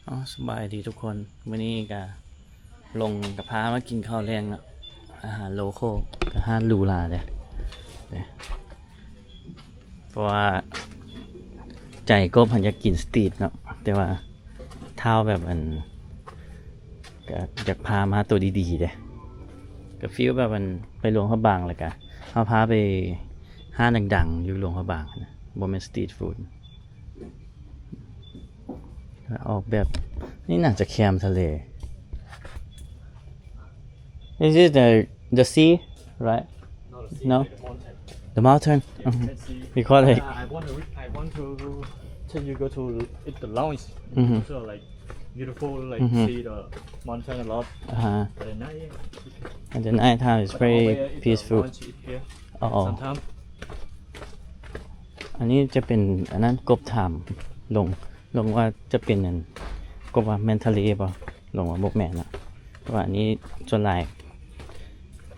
ອໍ ສະບາຍດີທຸກຄົນ ມື້ນີ້ກະລົງກະພາມາກິນເຂົ້າແລງເນາະ ອາຫານໂລໂຄ ກະຮ້ານຫຼູຫຼາເດ້ ເດ້ ເພາະວ່າໃຈກົບຫັ້ນຢາກກິນສະຕຣີດເນາະ ແຕ່ວ່າທ້າວແບບອັນ ກະຢາກພາມາໂຕດີໆເດ້ ກະຟີລແບບອັນໄປຫຼວງພະບາງ ແລ້ວກະເຮົາພາໄປຮ້ານດັງໆຢູ່ຫຼວງພະບາງນະ ບໍ່ແມ່ນສະຕຣີດຟູດ. ອອກແບບ ນີ້ໜ້າຈະແຄມທະເລ. Is it the, the sea, right? No, the sea, no? The mountain. The mountain? Yeah, you can see. We call it. Uh, I want to, I want to take you go to it, the lounge. Mm-hmm. So, like, beautiful, like, mm-hmm, see the mountain a lot. Uh-huh. At the night, yeah. At the night time, it's very peaceful. But over here is the lounge here. ອໍ ອັນນີ້ຈະເປັນອັນນັ້ນ ກົບຖາມ ລົງ ລົງວ່າຈະເປັນອັນ ກົບວ່າແມ່ນທະເລບໍ່ ລົງວ່າບໍ່ແມ່ນເນາະ ເພາະວ່າອັນນີ້ສ່ວນຫຼາຍ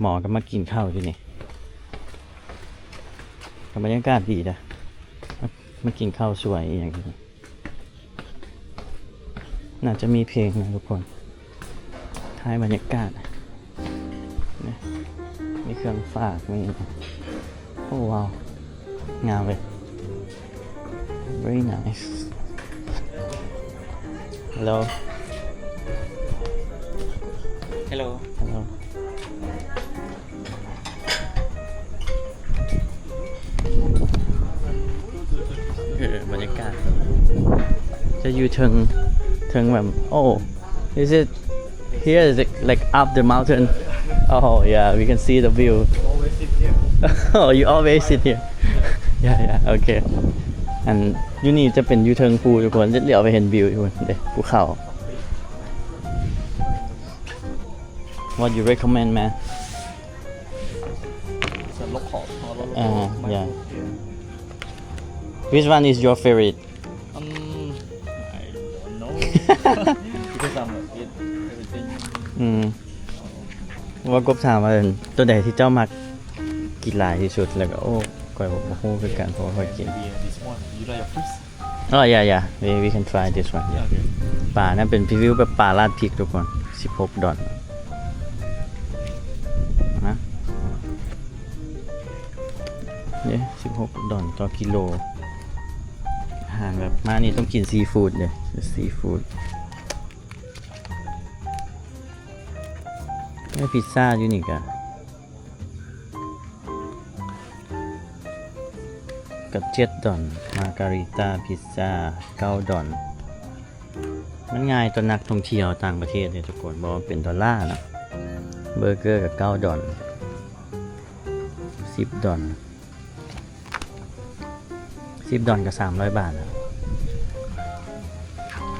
ໝໍກໍມາກິນເຂົ້າຢູ່ນີ້ ກໍບັນຍາກາດດີເດ້ ມາ ມາກິນເຂົ້າສວຍອີ່ຫຍັງ. ໜ້າຈະມີເພງນະທຸກຄົນ ຖ່າຍບັນຍາກາດ ນີ້ ມີເຄື່ອງຝາກ ມີ ໂອ້ ວ້າວ ງາມເວີຍ very nice. Hello. Hello. Hello. ເອີ ບັນຍາກາດ ຈະຢູ່ເທິງ ເທິງແບບ ໂອ້ is it here, is it like up the mountain? Oh yeah, we can see the view. Always sit here. Oh, you always sit here. Yeah, yeah, okay. ອັນຢູ່ນີ້ຈະເປັນຢູ່ເທິງພູທຸກຄົນ ຈະຫຼຽວໄປເຫັນວິວຢູ່ເດ້ ພູເຂົາ. What you recommend, man? It's a local, a local, uh, yeah. Which one is your favorite? Um, I don't know. Because I'm eat everything. ອືມ ເພາະວ່າກົບຖາມວ່າ ຕົວໃດທີ່ເຈົ້າມັກກິນຫຼາຍທີ່ສຸດ ແລ້ວກໍ ໂອ້ ຂ້ອຍບໍ່ຮູ້ຄືກັນ ເພາະວ່າຂ້ອຍກິນ Maybe this one. You like a fish? Oh yeah, yeah, we, we can try this one. Yeah. Okay. ປານັ້ນເປັນຣີວິວແບບປາລາດພິກທຸກຄົນ ສິບຫົກດອນນະ ເດ້ ສິບຫົກດອນຕໍ່ກິໂລ. ອາຫານແບບມານີ້ຕ້ອງກິນຊີຟູດເດ້ ຊີຟູດ. ເອີ ພິດຊາຢູ່ນີ້ກະ ກະເຈັດດອນ ມາກາຣີຕາພິດຊາເກົ້າດອນ. ມັນງ່າຍຕໍ່ນັກທ່ອງທ່ຽວຕ່າງປະເທດເດ້ທຸກຄົນ ບໍ່ວ່າເປັນດອນລາເນາະ. ເບີເກີກະເກົ້າດອນ ສິບດອນ ສິບດອນກະສາມຮ້ອຍບາດນະ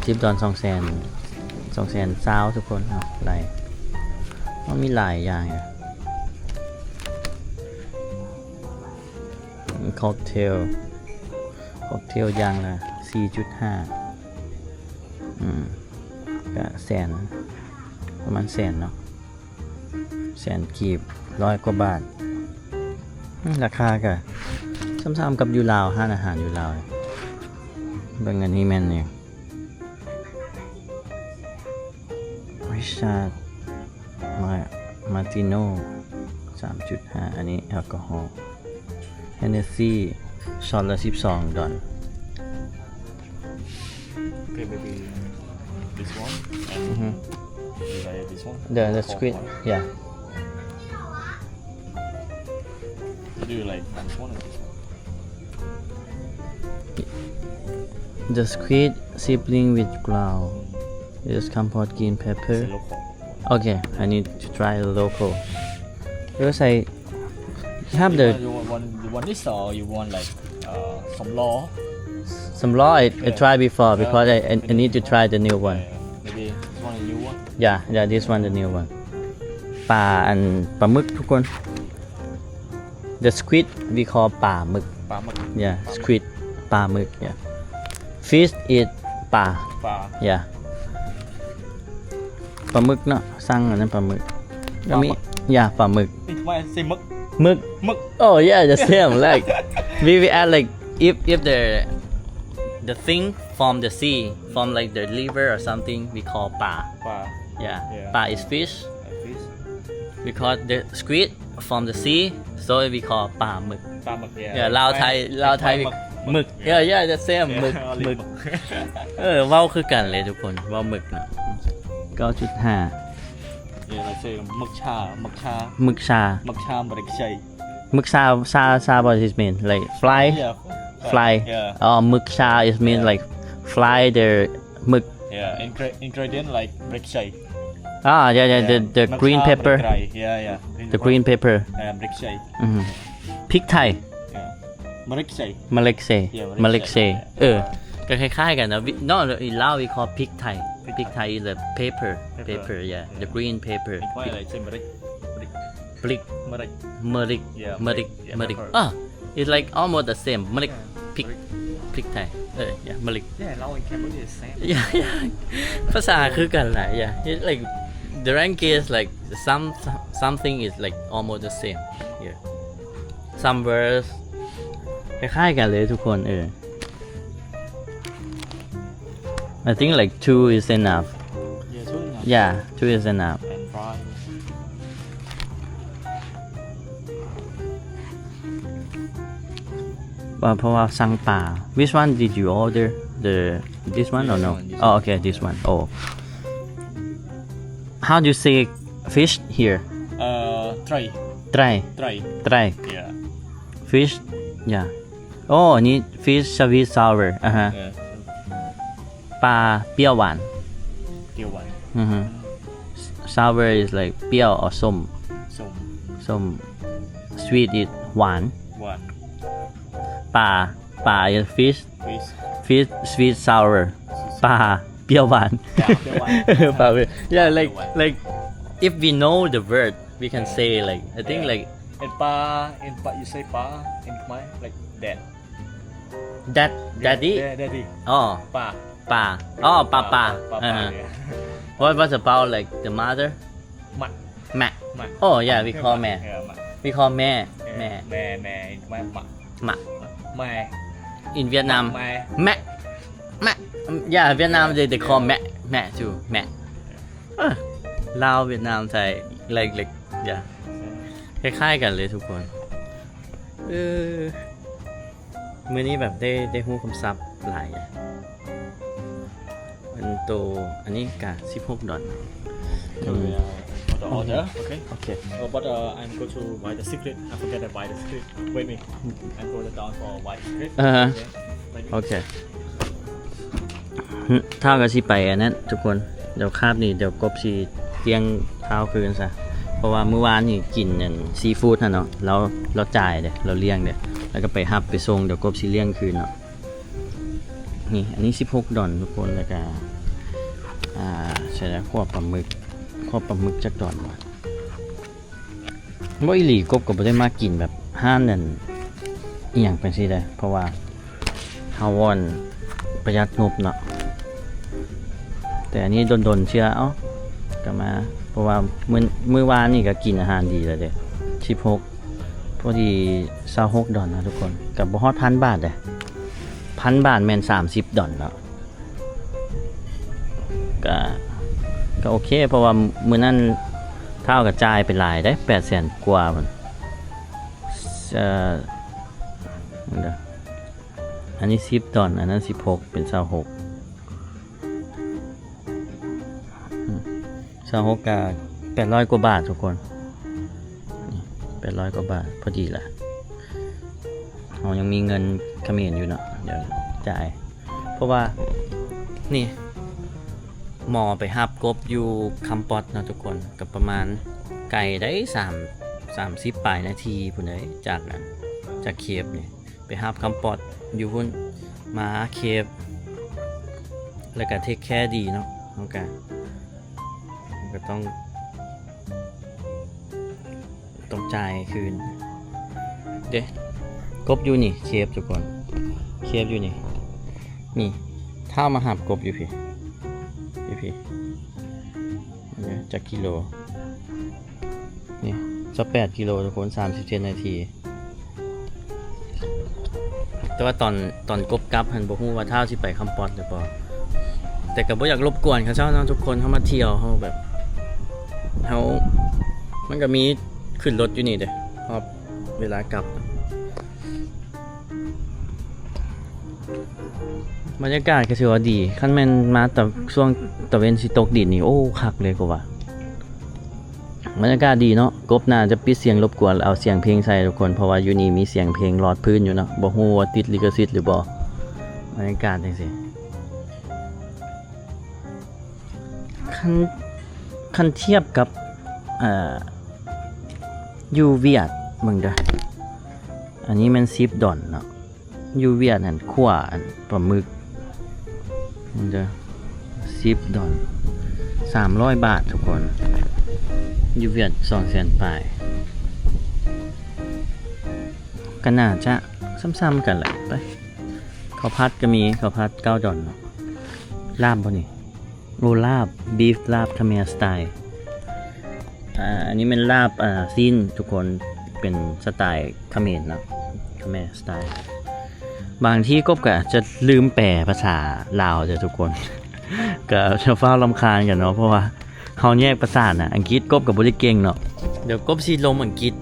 ສິບດອນສອງແສນ ສອງແສນຊາວທຸກຄົນເນາະ ໄລ່ ມັນມີຫຼາຍຢ່າງຢູ່. ຄັອກເທວ ຄັອກເທວຢ່າງລະສີ່ຈຸດຫ້າ ອືມ ກະແສນ ປະມານແສນເນາະ ແສນກີບ ຮ້ອຍກວ່າບາດ. ອືມ ລາຄາກະສ່ຳໆກັບຢູ່ລາວ ຮ້ານອາຫານຢູ່ລາວ. ເບິ່ງອັນນີ້ແມ່ນຫຍັງ? ຣິຊາດ ມາ ມາຕິໂນ ສາມຈຸດຫ້າ ອັນນີ້ແອລກໍຮໍ ເຮນເນຊີ ຊັອດລະສິບສອງດອນ. Okay, maybe this one and, mm-hmm, you like this one? The, the squid, yeah. What do you like, this one or this one? The squid sibling with ground. Just compote green pepper. It's a local one. Okay, I need to try the local. Because I have the... You want, you want, you want this or you want, like, uh, ສຳຫຼໍ? ສຳຫຼໍ I, I try before because I, I, I need to try the new one. Yeah, yeah. Maybe this one a new one? Yeah, yeah, this one the new one. ປາ ອັນ ປາໝຶກທຸກຄົນ. The squid we call ປາໝຶກ. ປາໝຶກ. Yeah, squid ປາໝຶກ. Yeah. Fish is ປາ. ປາ. Yeah. ປາໝຶກເນາະ ສັ່ງອັນນັ້ນປາໝຶກ. ກະມີ ປາໝຶກ. Yeah, ປາໝຶກ. It might say ໝຶກ. ໝຶກ. ໝຶກ. Oh yeah, the same. Like, we, we add, like, if, if the, the thing from the sea, from, like, the river or something, we call ປາ. ປາ Yeah. Yeah. ປາ is fish. Uh, fish. We call the squid from the sea, so we call ປາໝຶກ. ປາໝຶກ Yeah. Yeah, ລາວໄທ ລາວໄທ ໝຶກ. ໝຶກ Yeah. Yeah, yeah, the same. Yeah, ໝຶກ only ໝຶກ. ເອີ ເວົ້າຄືກັນເລີຍທຸກຄົນ ເວົ້າໝຶກນະ. ເກົ້າຈຸດຫ້າ Yeah, let's say ໝຶກຊາ ໝຶກຊາ ໝຶກຊາ ໝຶກຊາ ໝຶກໄຊ. ໝຶກຊາ ຊາ ຊາ what it mean? Like fly? Yeah. Fly. Yeah. ອໍ ໝຶກຊາ it mean Yeah. like fly the ໝຶກ. Yeah, ingre- ingredient like ໝຶກໄຊ. ອ່າ yeah yeah the Yeah. the green ໝຶກຊາ pepper. ໝຶກໄຊ Yeah, yeah. The green pepper. Yeah, ໝຶກໄຊ. ອືມ ພິກໄທ. Yeah. ໝະລິກເຊ. ມະລິກເຊ Yeah, ມະລິກເຊ. ມະລິກເຊ. ເອີ ກໍຄ້າຍໆກັນນະ. ເນາະ ລາວ we call ພິກໄທ. ພິກໄທ is a pepper. Pepper. Pepper, yeah. Yeah. The green pepper. Why like say ມະລິກ ມະລິກ ມະລິກ ມະລິກ Yeah, ມະລິກ yeah, ມະລິກ pepper. ອ່າ it's like almost the same. ມະລິກ Yeah. ພິກ ມະລິກ ພິກໄທ. ເອີ yeah ມະລິກ. Yeah, Lao and Cambodia is same. Yeah, yeah. ພາສາຄືກັນຫຼາຍ. Yeah, it's like the language, like, some something is like almost the same. Yeah. Some words ຄ້າຍໆກັນເລີຍທຸກຄົນ. ເອີ I think like two is enough. Yeah, two enough. Yeah, two is enough. And fry. ວ່າ ເພາະວ່າສັ່ງປາ. Which one did you order? The this one or no? This one, this one. Oh, okay, this one. Oh. How do you say fish here? Uh, try. Try. Try. Try. Yeah. Fish. Yeah. ໂອ້ ອັນນີ້ fish sweet sour. ອ່າຮະ ເອີ ປາປ່ຽວຫວານ. ປ່ຽວຫວານ. ອືຮຶ sour is like ປ່ຽວ or ສົ້ມ. ສົ້ມ. ສົ້ມ. Sweet is ຫວານ. ຫວານ. ປາ ປາ is fish. Fish. Fish sweet sour. ປາປ່ຽວຫວານ. ປາ ປ່ຽວຫວານ. ເອີ ປາ Yeah, like, ປ່ຽວຫວານ. Like, if we know the word, we can Yeah. say, like, I think, Yeah. like, In ປາ in ປາ you say ປາ in Khmer like that. That daddy? Daddy. ອໍ ປາ ປາ ອໍ ປາ ປາ ປາ ປາ ປາ ປາ yeah. What, what about, like, the mother? ມະ ມະ ມະ. Oh yeah, we call ແມ່. Yeah, ມະ. We call ແມ່ ແມ່ ແມ່ ແມ່ ແມ່ ມະ ມະ ແມ່. In Vietnam ແມ່ ແມ່ ແມ່. Yeah, Vietnam they, they call ແມ່ ແມ່ too ແມ່. ເອີ ລາວ ຫວຽດນາມ ໄທ like, like, yeah. ຄ້າຍໆກັນເລີຍທຸກຄົນ. ເອີ ມື້ນີ້ແບບໄດ້ ໄດ້ຮູ້ຄຳສັບຫຼາຍ. ອັນໂຕ ອັນນີ້ກະສິບຫົກດອນ. ອືມ Okay, uh, for the order. Okay. Okay. Uh, but, uh, I'm going to write the script. I forget to write the script. Wait me. I'm going down for write the script. ອ່າຮະ Okay. Wait me. Okay. ທ້າວກໍຊິໄປອັນນັ້ນທຸກຄົນ. ດຽວຄາບນີ້ ດຽວກົບຊິລ້ຽງທ້າວຄືນຊະ ເພາະວ່າມື້ວານນີ້ກິນອັນຊີຟູດຫັ້ນເນາະ ລາວ ລາວຈ່າຍເດ້ ລາວລ້ຽງເດ້ ແລ້ວກໍໄປຮັບໄປສົ່ງ ດຽວກົບຊິລ້ຽງຄືນເນາະ. ນີ້ ອັນນີ້ສິບຫົກດອນທຸກຄົນ. ແລ້ວກໍ ອ່າ ໃສ່ແລ້ວ ຂົ້ວປາໝຶກ ຂົ້ວປາໝຶກຈັກດອນວະ? ບໍ່ ອີ່ຫຼີ ກົບກໍບໍ່ໄດ້ມາກິນແບບຮ້ານນັ້ນອີ່ຫຍັງຈັ່ງຊີ້ເດ້ ເພາະວ່າເຮົາ ອັນ ປະຢັດງົບເນາະ. ແຕ່ອັນນີ້ດົນໆເທື່ອ ເອົ້າ ກໍມາ ເພາະວ່າມື້ ມື້ວານນີ້ກໍກິນອາຫານດີແລ້ວເດ້. ສິບຫົກ ພໍດີຊາວຫົກດອນນະທຸກຄົນ ກໍບໍ່ຮອດພັນບາດເດ້. ພັນບາດແມ່ນສາມສິບດອນເນາະ. ກະ ກະໂອເຄ ເພາະວ່າມື້ນັ້ນທ້າວກະຈ່າຍໄປຫຼາຍເດ້ ແປດແສນກວ່າພຸ້ນ. ເອີ ອັນນີ້ສິບດອນ ອັນນັ້ນສິບຫົກ ເປັນຊາວຫົກ ອືມ ຊາວຫົກກະແປດຮ້ອຍກວ່າບາດທຸກຄົນ. ນີ້ ແປດຮ້ອຍກວ່າບາດ ພໍດີລະ ເຮົາຍັງມີເງິນຂະເໝນຢູ່ເນາະ ດຽວຈ່າຍ. ເພາະວ່າ ນີ້ ໝໍໄປຮັບກົບຢູ່ຄຳປອດເນາະທຸກຄົນ ກໍປະມານ ໄກໄດ້ສາມ ສາມສິບປາຍນາທີພຸ້ນເດ້ ຈາກນັ້ນ ຈາກເຄບນີ້ ໄປຮັບຄຳປອດຢູ່ພຸ້ນ ມາເຄບ ແລ້ວກໍເທກແຄດີເນາະ. ເຮົາກໍ ກໍຕ້ອງ ຕ້ອງຈ່າຍຄືນເດ້. ກົບຢູ່ນີ້ ເຄບທຸກຄົນ ເຄບຢູ່ນີ້. ນີ້ ທ້າວມາຮັບກົບຢູ່ພີ້ ຢູ່ພີ້ ຈັກກິໂລ? ນີ້ ຊາວແປດກິໂລທຸກຄົນ ສາມສິບເຈັດນາທີ. ແຕ່ວ່າຕອນ ຕອນກົບກັບຫັ້ນ ບໍ່ຮູ້ວ່າທ້າວຊິໄປຄຳປອດຫຼືບໍ່. ແຕ່ກໍບໍ່ຢາກລົບກວນເຂົາເຈົ້າເນາະທຸກຄົນ. ເຮົາມາທ່ຽວ ເຮົາແບບ ເຮົາ ມັນກໍມີຂຶ້ນລົດຢູ່ນີ້ເດ້ ຮອບເວລາກັບ. ບັນຍາກາດກໍຖືວ່າດີ ຄັນແມ່ນມາຕອນຊ່ວງຕາເວັນຊິຕົກດິນນີ້ ໂອ້ ຄັກເລີຍກໍວ່າ. ບັນຍາກາດດີເນາະ. ກົບໜ້າຈະປິດສຽງລົບກວນ ແລ້ວເອົາສຽງເພງໃສ່ທຸກຄົນ ເພາະວ່າຢູ່ນີ້ມີສຽງເພງຫຼອດພື້ນຢູ່ເນາະ. ບໍ່ຮູ້ວ່າຕິດລິຂະສິດຫຼືບໍ່ ບັນຍາກາດຈັ່ງຊີ້. ຄັນ ຄັນທຽບກັບ ເອີ ຢູ່ຫວຽດເບິ່ງເດີ້. ອັນນີ້ແມ່ນສິບດອນເນາະ. ຢູ່ຫວຽດຫັ້ນ ຂົ້ວອັນປາໝຶກ ເບິ່ງເດີ້ ສິບດອນ ສາມຮ້ອຍບາດທຸກຄົນ. ຢູ່ຫວຽດສອງແສນປາຍ ກໍໜ້າຈະຊ້ຳໆກັນແຫຼະ. ໄປ ເຂົ້າຜັດກໍມີ ເຂົ້າຜັດເກົ້າດອນເນາະ. ລາບບໍ່ນີ້? ໂອ້ ລາບ beef ລາບ Khmer style. ອ່າ ອັນນີ້ແມ່ນລາບ ອ່າ ຊີ້ນທຸກຄົນ ເປັນສະໄຕລ໌ຂະເໝນເນາະ Khmer style. ບາງທີກົບກໍຈະລືມແປພາສາລາວເດີ້ທຸກຄົນ ກໍຈະຟ້າວລຳຄານກັນເນາະ ເພາະວ່າເຮົາແຍກປະສາດນະ ອັງກິດກົບກໍບໍ່ໄດ້ເກັ່ງເນາະ. ດຽວກົບຊິລົມອັງກິດ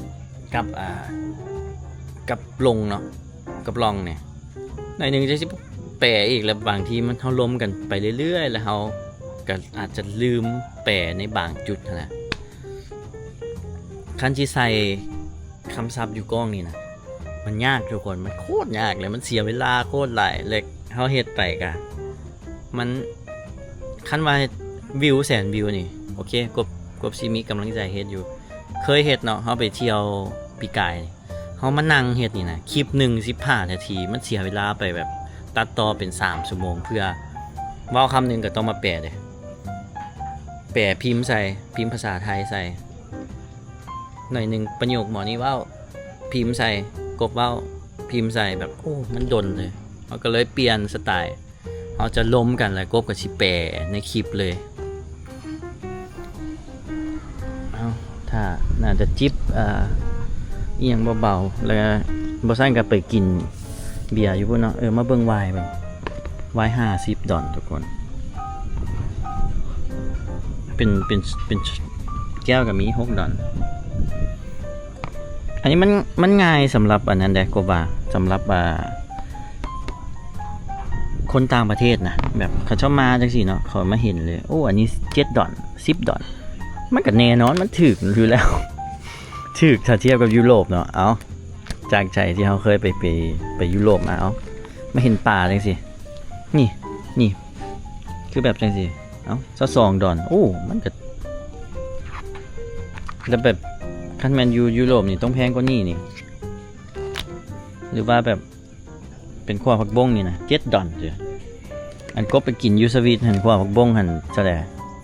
ກັບ ອ່າ ກັບລົງເນາະ ກັບລ່ອງນີ້ ໜ້ອຍໜຶ່ງຈະຊິແປອີກ ແລ້ວບາງທີມັນ ເຮົາລົມກັນໄປເລື້ອຍໆ ແລ້ວເຮົາກໍອາດຈະລືມແປໃນບາງຈຸດຫັ້ນນະ. ຄັນຊິໃສ່ຄຳສັບຢູ່ກ້ອງນີ້ນະ ມັນຍາກທຸກຄົນ ມັນໂຄດຍາກເລີຍ ມັນເສຍເວລາໂຄດຫຼາຍ ແລະ ເຮົາເຮັດໄປກະ ມັນ ຄັນວ່າວິວແສນວິວນີ້ ໂອເຄ ກົບ ກົບຊິມີກຳລັງໃຈເຮັດຢູ່. ເຄີຍເຮັດເນາະ ເຮົາໄປທ່ຽວປີກາຍ ເຮົາມານັ່ງເຮັດນີ້ນະ ຄລິບໜຶ່ງສິບຫ້ານາທີ ມັນເສຍເວລາໄປແບບຕັດຕໍ່ເປັນສາມຊົ່ວໂມງ ເພື່ອເວົ້າຄຳໜຶ່ງກໍຕ້ອງມາແປເດ້ ແປພິມໃສ່ ພິມພາສາໄທໃສ່ ໜ້ອຍໜຶ່ງປະໂຫຍກໝໍນີ້ເວົ້າ ພິມໃສ່ ກົບເວົ້າ ພິມໃສ່ ແບບ ໂອ້ ມັນດົນເລີຍ. ເຮົາກໍເລີຍປ່ຽນສະໄຕລ໌ ເຮົາຈະລົມກັນ ແລ້ວກົບກໍຊິແປໃນຄລິບເລີຍ. ເອົາ ຖ້າໜ້າຈະຈິບ ອ່າ ອີ່ຫຍັງເບົາໆ ແລ້ວບໍ່ຊັ້ນກໍໄປກິນເບຍຢູ່ພຸ້ນເນາະ. ເອີ ມາເບິ່ງວາຍເບິ່ງ ວາຍຫ້າສິບດອນທຸກຄົນ ເປັນ ເປັນ ເປັນແກ້ວກໍມີຫົກດອນ. ອັນນີ້ມັນ ມັນງ່າຍສຳລັບອັນນັ້ນເດ້ ກົບວ່າ ສຳລັບ ອ່າ ຄົນຕ່າງປະເທດນະ ແບບເຂົາເຈົ້າມາຈັ່ງຊີ້ເນາະ ເຂົາມາເຫັນເລີຍ ໂອ້ ອັນນີ້ເຈັດດອນ ສິບດອນ ມັນກໍແນ່ນອນ ມັນຖືກຢູ່ແລ້ວ ຖືກຖ້າທຽບກັບຢູໂຣບເນາະ. ເອົາ ຈາກໃຈທີ່ເຮົາເຄີຍໄປ ໄປ ໄປຢູໂຣບມາ ເອົາ ມາເຫັນປາຈັ່ງຊີ້ ນີ້ ນີ້ ຄືແບບຈັ່ງຊີ້ ເອົາ ຊາວສອງດອນ ໂອ້ ມັນກໍ ແລ້ວແບບ ຄັນແມ່ນຢູ່ຢູໂຣບນີ້ຕ້ອງແພງກວ່ານີ້ນີ້ ຫຼືວ່າແບບເປັນຂົ້ວຜັກບົ້ງນີ້ນະ ເຈັດດອນເດີ້. ອັນກົບໄປກິນຢູ່ສະວິດຫັ້ນ ຂົ້ວຜັກບົ້ງຫັ້ນເທົ່າໃດ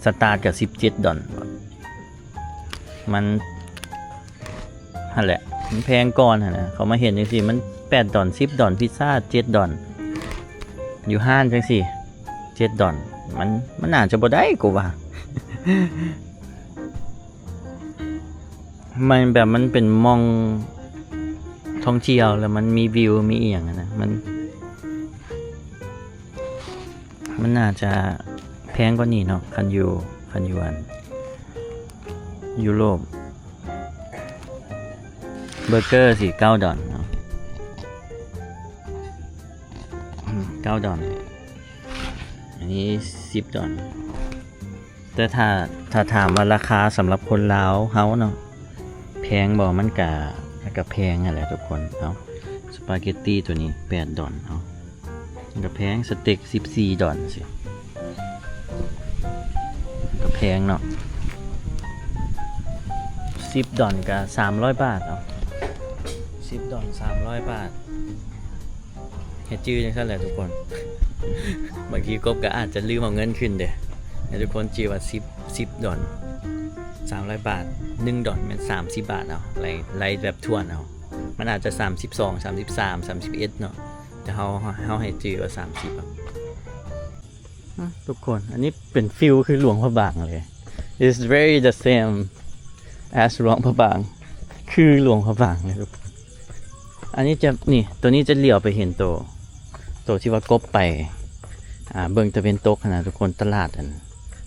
ສະຕາດກໍສິບເຈັດດອນ. ມັນ ຫັ້ນແຫຼະ ມັນແພງກ່ອນຫັ້ນນະ ເຂົາມາເຫັນຈັ່ງຊີ້ ມັນແປດດອນ ສິບດອນ ພິດຊາເຈັດດອນ ຢູ່ຮ້ານຈັ່ງຊີ້ ເຈັດດອນ ມັນ ມັນໜ້າຈະບໍ່ໄດ້ ກູວ່າ. ມັນແບບ ມັນເປັນໝ່ອງທ່ອງທ່ຽວ ແລ້ວມັນມີວິວ ມີອີ່ຫຍັງຫັ້ນນະ ມັນ ມັນໜ້າຈະແພງກວ່ານີ້ເນາະ ຄັນຢູ່ ຄັນຢູ່ອັນຢູໂຣບ. ເບີເກີຊິເກົ້າດອນເນາະ ອືມ ເກົ້າດອນ ອັນນີ້ສິບດອນ. ແຕ່ຖ້າ ຖ້າຖາມວ່າລາຄາສຳລັບຄົນລາວເຮົາເນາະ ແພງບໍ່? ມັນກະ ມັນກະແພງຫັ້ນແຫຼະທຸກຄົນ. ເອົາ ສະປາເກັດຕີໂຕນີ້ແປດດອນ ເອົາ ມັນກະແພງ. ສະເຕັກສິບສີ່ດອນຊີ້ ມັນກະແພງເນາະ ສິບດອນກະສາມຮ້ອຍບາດ ເອົາ ສິບດອນສາມຮ້ອຍບາດ. ໃຫ້ຈື່ຈັ່ງຊັ້ນແຫຼະທຸກຄົນ ບາງທີກົບກໍອາດຈະລືມເອົາເງິນຂຶ້ນເດ້ ໃຫ້ທຸກຄົນຈື່ວ່າສິບ ສິບດອນ ສາມຮ້ອຍບາດ ໜຶ່ງດອນແມ່ນສາມສິບບາດເອົາ ໄລ່ ໄລ່ແບບຖ້ວນເອົາ ມັນອາດຈະສາມສິບສອງ ສາມສິບສາມ ສາມສິບເອັດເນາະ ແຕ່ເຮົາ ເຮົາໃຫ້ຈື່ວ່າສາມສິບເອົາ. ອະ ທຸກຄົນ ອັນນີ້ເປັນຟີລຄືຫຼວງພະບາງເລີຍ It's very the same as ຫຼວງພະບາງ ຄືຫຼວງພະບາງເລີຍທຸກຄົນ. ອັນນີ້ຈະ ນີ້ ໂຕນີ້ຈະຫຼຽວໄປເຫັນໂຕ ໂຕທີ່ວ່າກົບໄປ ອ່າ ເບິ່ງຕາເວັນຕົກຫັ້ນນະທຸກຄົນ ຕະຫຼາດອັນ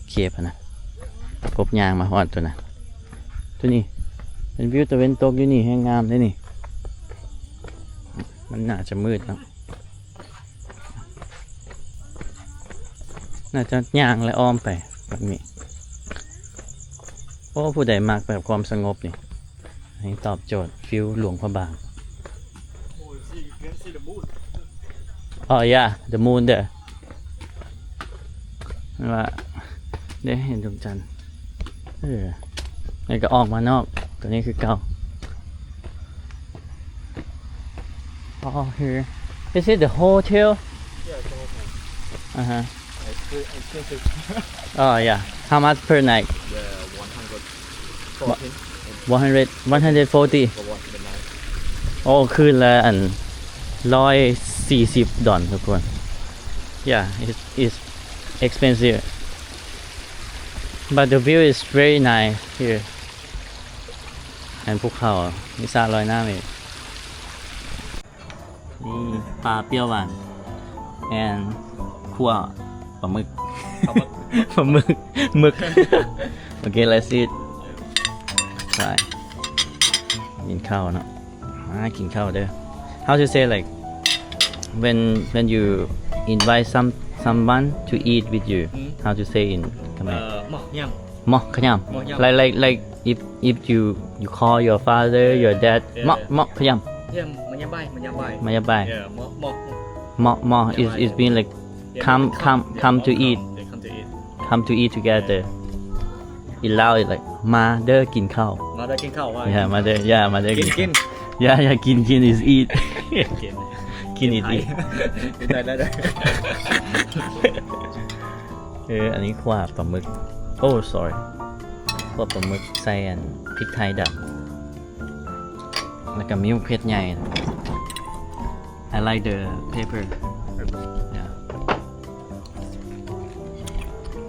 ເຄບຫັ້ນນະ ກົບຍ່າງມາຮອດຕົວນະ ຕົວນີ້ເປັນວິວຕາເວັນຕົກຢູ່ນີ້ ແຮງງາມເດ້ນີ້. ມັນໜ້າຈະມືດເນາະ ໜ້າຈະຍ່າງ ແລະ ອ້ອມໄປແບບນີ້. ໂອ້ ຜູ້ໃດມັກແບບຄວາມສະຫງົບນີ້ ໃຫ້ຕອບໂຈດ ຟີລຫຼວງພະບາງ. Oh, you see, you can see the moon. Oh, yeah, the moon there. ว่า ໄດ້ເຫັນດວງຈັນ. ເອີ ແລ້ວກໍອອກມານອກ ຕົວນີ້ຄືເກົ່າ. Oh, here. Is it the hotel? Yeah, it's the hotel. Uh-huh. It's expensive. Oh, yeah. How much per night? Yeah, one hundred fourteen. One hundred, one hundred forty. ໂອ້ ຄືນລະອັນ ຮ້ອຍສີ່ສິບດອນທຸກຄົນ. Yeah, it's, it's expensive. But the view is very nice here. ເຫັນພູເຂົາ ມີສະລອຍນ້ຳອີກ. ນີ້ປາປ່ຽວຫວານ and ຂົ້ວປາໝຶກ ປາໝຶກ ໝຶກ ໂອເຄ let's eat. ໄປ ກິນເຂົ້າເນາະ ມາກິນເຂົ້າເດີ. How to say, like, when, when you invite some, someone to eat with you, how to say in Khmer? ເອີ ໝໍ້ຂະຫຍຳ ໝໍ້ຂະຫຍຳ ໝໍ້ຂະຫຍຳ like, like, like, if, if you, you call your father, your dad, ໝໍ້ ໝໍ້ຂະຫຍຳ ໝໍ້ ໝໍ້ is, is mean, like, come, come, come to eat, come to eat together. In Lao is like ມາເດີກິນເຂົ້າ ມາເດີກິນເຂົ້າ ວ່າ yeah ມາເດີ yeah ມາເດີກິນ ກິນ yeah yeah ກິນ ກິນ is eat ກິນ is eat. ກິນໄດ້ ເອີ ອັນນີ້ຂົ້ວປາໝຶກ oh sorry ຂົ້ວປາໝຶກໃສ່ອັນພິກໄທດຳ ແລ້ວກໍມີໝາກເຜັດໃຫຍ່. I like the pepper. Yeah.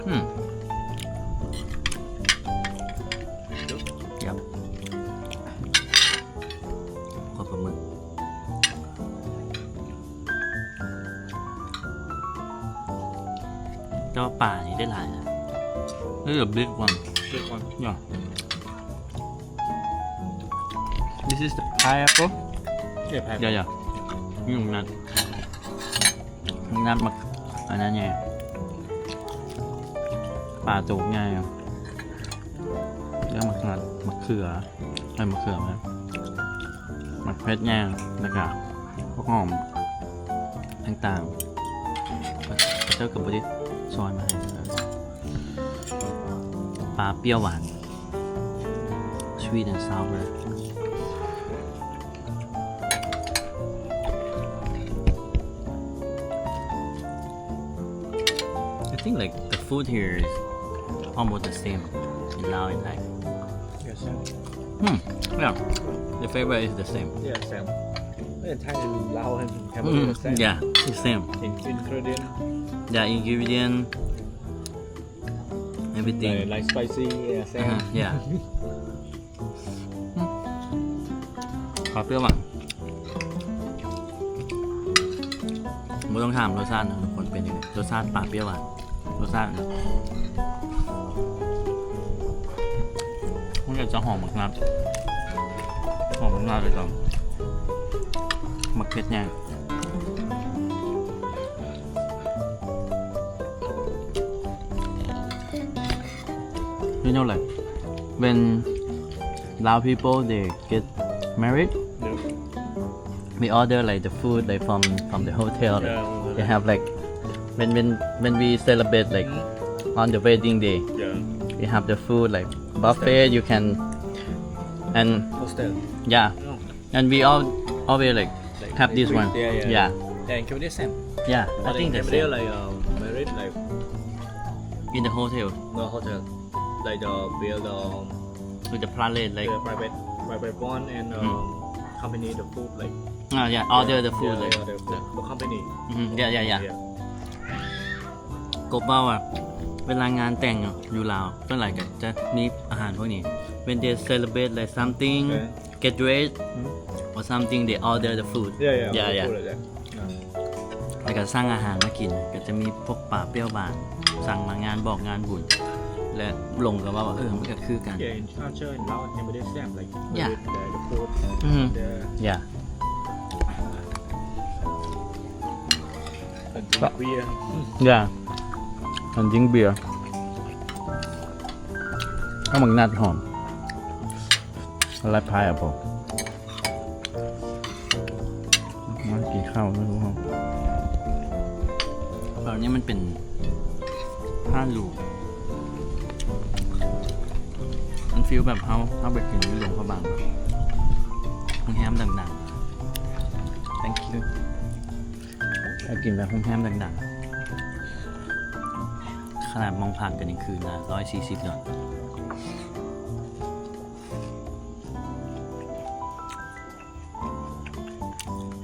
ອືມ ຢຳ ຂົ້ວປາໝຶກ ແຕ່ວ່າປານີ້ໄດ້ຫຼາຍນະ. This is a big one. Big one. Yeah. This is the pineapple. Yeah, pineapple. Yeah, yeah. ມີໝາກນັດ ໝາກນັດ ໝາກ ອັນນັ້ນໃຫຍ່ ປາໂຕໃຫຍ່ ແລ້ວໝາກນັດ ໝາກເຂືອ ເອີ້ຍ ໝາກເຂືອ ໝາກເຜັດແຍງ ແລ້ວກະພວກຫອມຕ່າງໆ ເຈົ້າກໍບໍ່ໄດ້ຊອຍມາໃຫ້. ປາປ່ຽວຫວານ sweet and sour. I think, like, the food here is almost the same in Lao and Thai. Yeah, same. Hmm. Yeah. The flavor is the same. Yeah, same. In Thai and Lao and Cambodia, mm, the same. Yeah, the same. In-, ingredient. Yeah, ingredient. Everything. Like, like spicy, yeah, same. Uh-huh, yeah. ປາປ່ຽວຫວານ ບໍ່ຕ້ອງຖາມລົດຊາດນະທຸກຄົນ ເປັນຈັ່ງໃດ ລົດຊາດປາປ່ຽວຫວານ ລົດຊາດ ມັນກໍຈະຫອມໝາກນັດ ຫອມໝາກນັດ ແລ້ວກໍໝາກເຜັດແຍງ. You know, like, when Lao people, they get married, yeah, we order, like, the food, like, from, from the hotel. Like, yeah, they have, like, when, when, when we celebrate, like, mm-hmm, on the wedding day, yeah, we have the food, like, buffet, hostel, you can, and hostel, yeah. Oh. And we all always, like, like, have this one. Yeah, yeah. Yeah. Yeah, in Cambodia same. Yeah, I think the same. Like, Cambodia, like, um, married, like, in the hotel. No, hotel. Like, the build, um, with the private, like, the private, private one and, mm-hmm, um, company the food, like, ah, yeah, order the food, yeah, like, yeah, the, the, the company. Mm-hmm. Yeah, yeah, yeah. Yeah. ກົບເວົ້າວ່າ ເວລາງານແຕ່ງເນາະ ຢູ່ລາວ ສ່ວນຫຼາຍກໍຈະມີອາຫານພວກນີ້ When they celebrate, like, something, okay, get dressed, mm-hmm, or something, they order the food. Yeah, yeah, yeah, yeah. Food like that. Yeah. I ກໍສັ່ງອາຫານມາກິນ ກໍຈະມີພວກປາປ່ຽວຫວານ ສັ່ງມາງານບອກງານບຸນ ແລະ ລົງກໍເວົ້າວ່າ ເອີ ມັນກໍຄືກັນ. Yeah, in culture in Laos, everybody same, like, yeah, the, the food, mm-hmm, the, yeah, and drink beer. Yeah, and drink beer. ເອົາໝາກນັດຫອມ I like pineapple. ມາກິນເຂົ້າເນາະທຸກຄົນ. ແຖວນີ້ມັນເປັນຮ້ານຫຼູ ມັນຟີລແບບເຮົາ ເຮົາໄປກິນຢູ່ຫຼວງພະບາງ ໂຮງແຮມດັງໆ. Thank you. ໄປກິນແບບໂຮງແຮມດັງໆ ຂະໜາດໝ່ອງພັກກໍຍັງຄືນນະ ຮ້ອຍສີ່ສິບດອນ.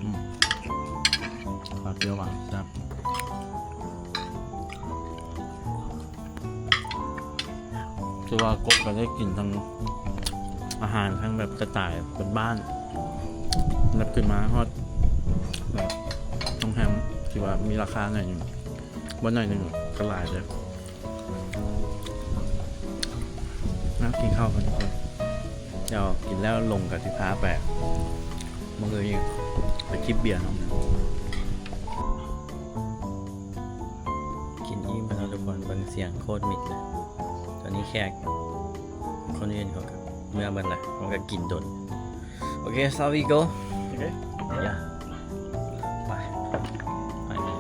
ອືມ ປາປ່ຽວຫວານແຊບ. ຄືວ່າກົບກໍໄດ້ກິນທັງອາຫານ ທັງແບບສະໄຕບ້ານໆ ແບບຂຶ້ນມາຮອດແບບໂຮງແຮມທີ່ວ່າມີລາຄາໜ້ອຍໜຶ່ງ ບໍ່ໜ້ອຍໜຶ່ງ ກໍຫຼາຍເດ້. ມາກິນເຂົ້າກັນທຸກຄົນ. ດຽວກິນແລ້ວລົງກໍຊິພາໄປ ມື້ອື່ນໄປຈິບເບຍນຳ. ກິນອີ່ມແລ້ວທຸກຄົນ ເບິ່ງສຽງໂຄດມິດເລີຍ. ຕອນນີ້ແຂກຄົນອື່ນເຂົາກໍເມືອເບິດລະ ມັນກໍກິນດົນ. Okay, shall we go? Okay. Yeah. ໄປ ໄປເລີຍ.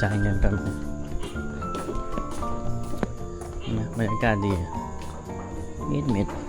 ຈ່າຍເງິນກັນ. ບັນຍາກາດດີ ມິດໆ.